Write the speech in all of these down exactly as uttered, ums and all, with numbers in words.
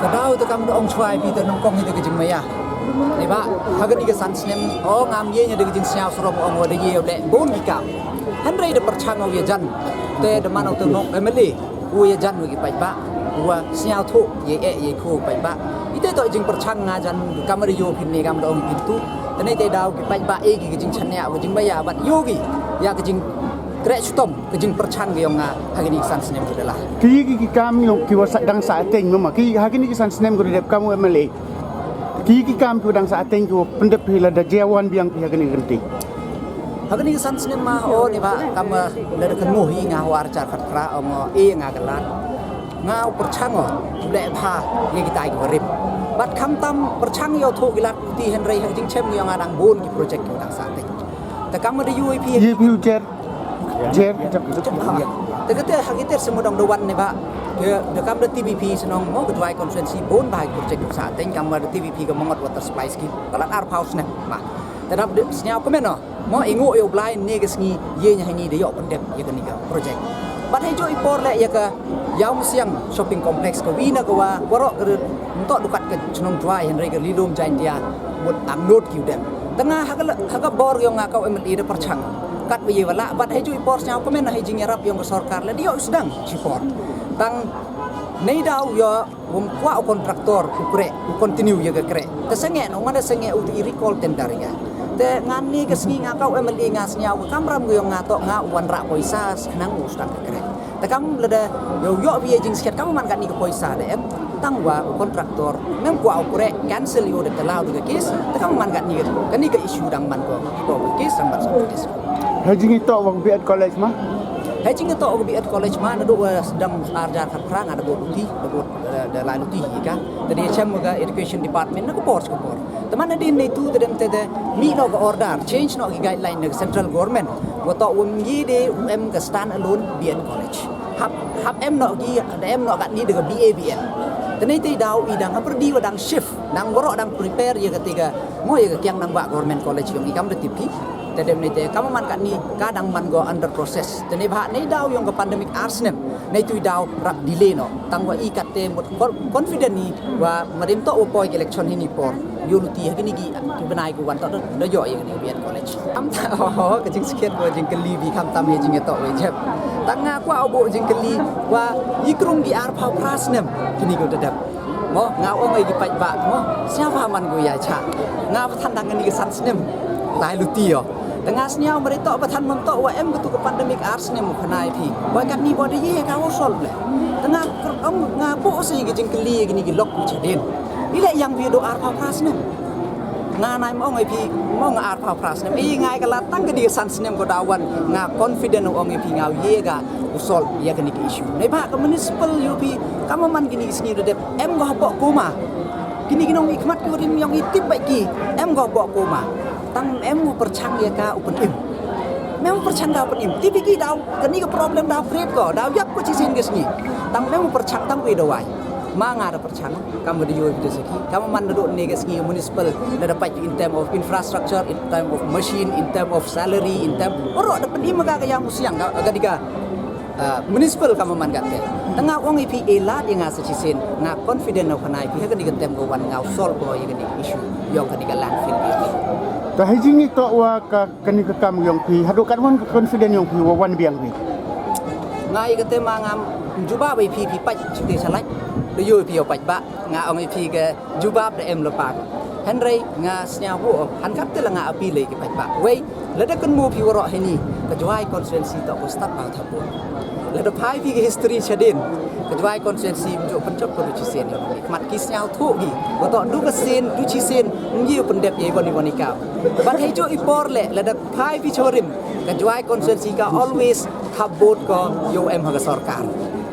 Ka daw te kam da ong chwa i phi te nyngkong hi te ka jingmaya. Neibhah ha kani ka san snem, o ngam ye nga da ka jingsñiaw sarong ong wa da ye u leh bun ki kam. Hynrei da pyrchang u ya jan. Te da man u te ngok M L A u ya jan wa ki paidbah, wa sñiawthooh ya eh ya i khoo paidbah. Ite toh jingpyrchang nga jan, kam da yoo phi ne kam da ong phi tu. Te neite daw ki paidbah e ki ka jingchaniah wa jingmaya bad yoo ki ya ka jingkreh chitom ka jingpyrchang ka yong nga ha kani ka san snem ka da lah. Ki ki ki kam yong ki wa sa dang sa ateng mama ki ha kani ka san snem ka da dep kam u M L A. Ki ki kam ki wa dang sa ateng ki wa pyndep phi lada jia wan biang phi ha kani ka kynti. Ha kani ka san snem ma o neibhah kam, eh, lada kynmoo hi nga ha u ar hajar khatphra ong o e nga ka lad. Nga u pyrchang o u leh bha ya kitai ki wa rim. Bad khamtam pyrchang yow thooh ki lad ki ti, hynrei ha ka jingchem ka yong nga dang bun ki project ki wa dang sa ateng. Te kam da yoo i phi. Ye phi u jer. Jer. Te kate ha kite se mudong da wan neibhah. Ke da kam da T V P chnong mo ka Jowai constituency bun bha ki project ki wa sa ateng, kam da T V P ka Mawngod Water Supply Scheme. Ka lad arphaw snem ma. Te dap da sñiaw kmen o. Mo i ngooh yow Blai ne ka sngi ye ña heini da yoh pyndep ya kani ka project. Bad hei jooh i por leh ya ka Iawmusiang Shopping Complex ka wi na ka wa waroh ka ri ntoh du kat ka chnong Jowai hynrei ka Ri-loom Jaiñtia mut angnood ki u dep. Te nga ha ka la-, ha ka bor yong nga ka u M L A da pyrchang. Katwa ye wa lah bad hei jooh i por sñiaw kmen ha i jingyarap yong ka sorkar leh da yoh sdang chi por. Tang nei daw yow ym kwah u contractor u kreh, u continue ya ka kreh. Te sangeh noh, man da sangeh u te i recall tender ya. Te nga ni ka sngi nga ka u M L A nga sniaw ka kamram ka yong nga toh nga u wanrah poisa sa khnang u start ka kreh. Te kam lada yow yoh phi ya jingskhiat kam man katni ka poisa da em, tang wa u contractor mem kwah u kreh, cancel yow da te law da ka case. Te kam man katni ka, kani ka issue dang man ko, ko ka case dang man sa ka case. Hei jingitoh wa ka B Ed College ma? Hei jingitoh wa ka B Ed College ma, naduh wa sdang ar hajar khatphra nga da bud luti, da bud, eh, da lai luti hi ka. Te da chem wa ka Education Department na ka por cha ka por. Te man hadien neitu te dem te da mih noh ka order, change noh ki guideline na ka central government. Wa toh wa ym ye de u em ka stand alone B Ed College. Hap, hap em noh ki, da em noh katni da ka B A B Ed. Te nei te daw i dang hapyrdi wa dang shift, dang waroh dang prepare ya kate ka, mo ya ka kiang dang wa government college yong i kam da tip phi. Te dem nei te kam man katni ka dang man ko under process. Te neibhah nei daw yong ka pandemic ar snem, neitu i daw rap delay noh. Tang wa i katte mut con-, confident ni wa marim toh wa poi ka election hini por. Yow luti ha kini ki, ki bnai ku wan toh da, da yoh ya kani B Ed College. Am ta, oh, ka jingskhiat ko jingkylli bi kam tam ya jingitoh wa jep. Tang nga kwah u bud jingkylli wa i krung ki arphaw phra snem kini ko da dep. Mo, nga ong i ki paidbah, mo, sniaw wa man ko ya cha. Nga wa than dang kani ka san snem. Lai luti yoh. Te nga sniaw mare toh wa than man toh wa em katu ka pandemic ar snem u khana i phi. Wa katni wa da ye ka wa solve le. Te nga kr-, ong nga bud sa i ka jingkylli kini ki lok ku chadien. I le yang phi do arphaw phra snem. Nga nai mo ong i phi, mo nga arphaw phra snem. I ngai ka la tang kani ka san snem ko da wan nga confident ong i phi nga ye ka u solve ya kani ka issue. Neibhah ka municipal U P, kam man kini ki sngi da dep, em ko hapoh koma. Kini ki nongmihkhmat ki wa rim yong i tip bha ki, em ko hapoh koma. Tang em u pyrchang ya ka u pynim. Mem u pyrchang ka u pynim. Tip ki daw, kani ka problem daw create ko, daw yap ko chisien ka sngi. Tang mem u pyrchang tang ko i dawai. Ma nga da pyrchang, kam wa da yoh i da saki. Kam man da duh ne ka sngi municipal, da da pait in term of infrastructure, in term of machine, in term of salary, in term, oro da pynim ka ka ya musiang ka, ka di ka, ah, municipal kam man katte. Te nga ong i phi e lad ya nga sa chisien, nga confident na u khana i phi ha kani ka term ko wan nga u solve ko ya kani ka issue yong kani ka landfill ya. Te hei jingitoh wa ka kani ka kam yong phi, haduh katwan ka confident yong phi wa wan biang phi? Nga i kate ma ngam jubab i phi, phi pait chite chalait. Da yoh i phi yow paidbah, nga ong i phi ka jubab da em la pa. Hynrei nga sniaw bud, han kate la nga appeal i ki paidbah. Wei, lada kynmaw phi waroh hini, ka Jowai constituency toh ko stad ba thaw bud. Lada phai phi ka history chadien, ka Jowai constituency ym ju pynjop ko du chisien la. Khmat ki sniawthuh ki, wa toh du ka sien, du chisien, ym ye pyndep ya i boni boni kam. Ban hei ju i por le, lada phai phi chawarim, ka Jowai constituency ka always thap vote ko yow em ha ka sorkar.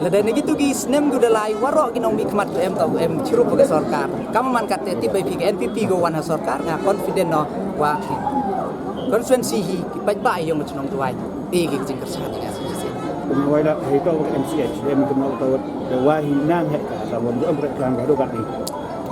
Lada ne kitu ki snem ko da lai waroh ki nongmihkhmat ko em toh em chirup ha ka sorkar. Kam man katte tip bha i phi ka N P P ko wan ha sorkar, nga confident noh wa constituency hi ki paidbah yong ka chnong Jowai. Phi ki jingkyrchan ya nga sa chisien. Kum wai la hei toh wa M C H, dem kum na toh wa hi nang hei ka, sa wa ym em re plan ka du kat ni.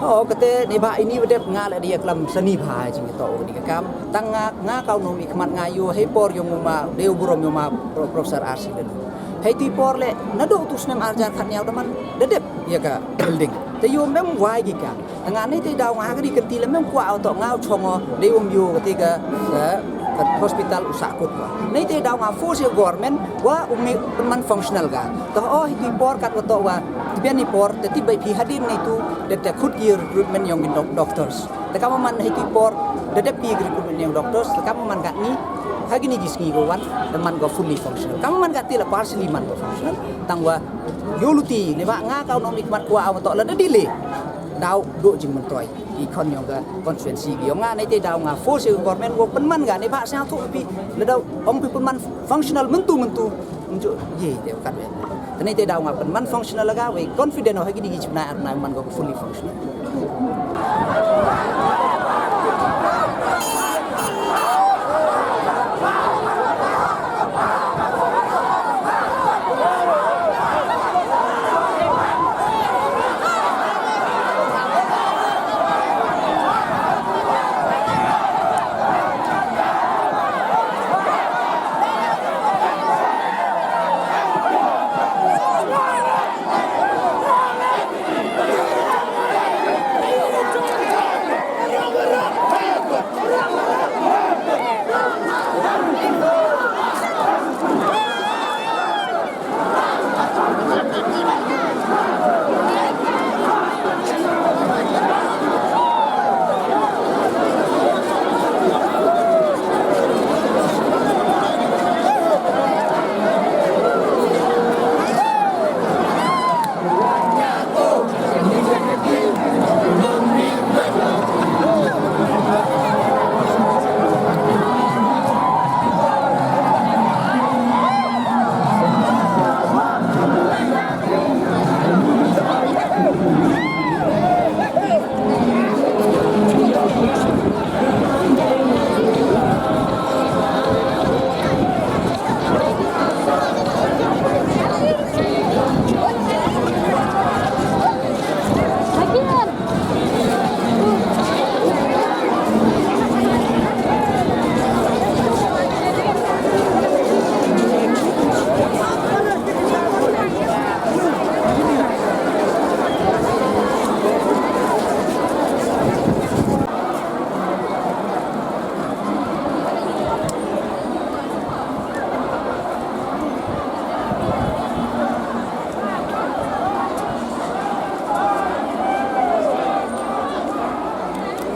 Oh, kate neibhah ini wa dep nga la da ya klam sani bha jingitoh wa ni ka kam. Tang nga, nga ka u nongmihkhmat nga yoh hei por yong u ma, dei u burom yong u ma Pro-, Professor R C Lynloo. Hei tu i por le, naduh tu snem ar hajar khatniaw da man, da dep ya ka building. Te yow mem wai ki ka. Nga nei te daw nga ha kani ka kynti le mem kwah u toh nga u chong o, dei um yoh kate ka, eh, ka hospital u sahkut ko. Nei te daw nga force ya government wa u mih pynman functional ka. Toh o hi tu i por kat wa toh wa, tbian i por, te tip bha i phi hadien neitu, dep te khut ki recruitment yong ki doc-, doctors. Te kam man hi tu i por, da dep ki recruitment yong doctors, te kam man katni, ha kini ki sngi ko wan, da man ko fully functional. Kam man kate la partially man ko functional, tang wa yoh luti, neibhah nga ka u nongmihkhmat kwah u toh la da delay. Daw duh jingmyntoi i khon yong ka constituency yong nga, nei te daw nga force ya ka government wow pynman ka, neibhah sniawthuh phi, lada ong phi pynman functional myntu myntu, ym ju ye te kat we. Te nei te daw nga pynman functional la ka, wei confident o ha kini ki chibnai ar bnai man ko fully functional.